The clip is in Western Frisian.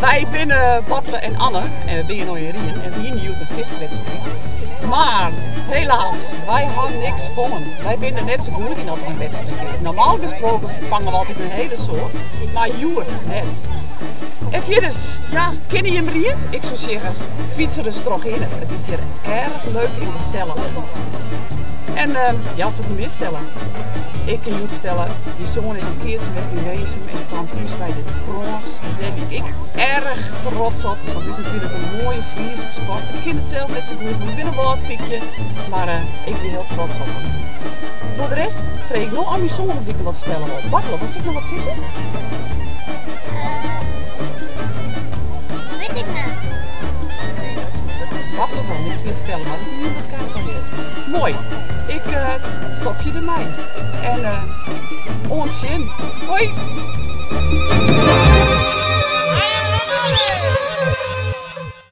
Wy binne Bartele en Anne en we binne no yn Rien en we hiene hjoed in fiskwedstriid. Mar helaas, wy ha niks fongen. Wy binne der net sa goed yn as der in wedstriid is. Normaal gesproken fange we altyd in hiele soad, mar hjoed net. En fierders, ja, kinne jim Rien? Ik soe sizze, fyts der ris trochhinne. It is hjir erch leuk en gesellich. En ja, wat soe ik noch mear fertelle? Ik kin hjoed fertelle, myn soan is oan keatsen west yn Winsum en dy kwam thús mei de brâns. Dus dêr wie ik erch trots op, want it is natuerlik in moaie Fryske sport. Ik kin it sels net sa goed, want ik bin in wâldpykje, mar ik wie hiel trots op him. Foar de rest freegje ik no oan myn soan oft hy noch wat fertelle wol. Bartele, wolst ek noch wat sizze? Wit ik net. Bartele wol niks mear fertelle, mar dat hie waarskynlik al heard. Moai, ik stopje dermei. En oant sjen. Hoi!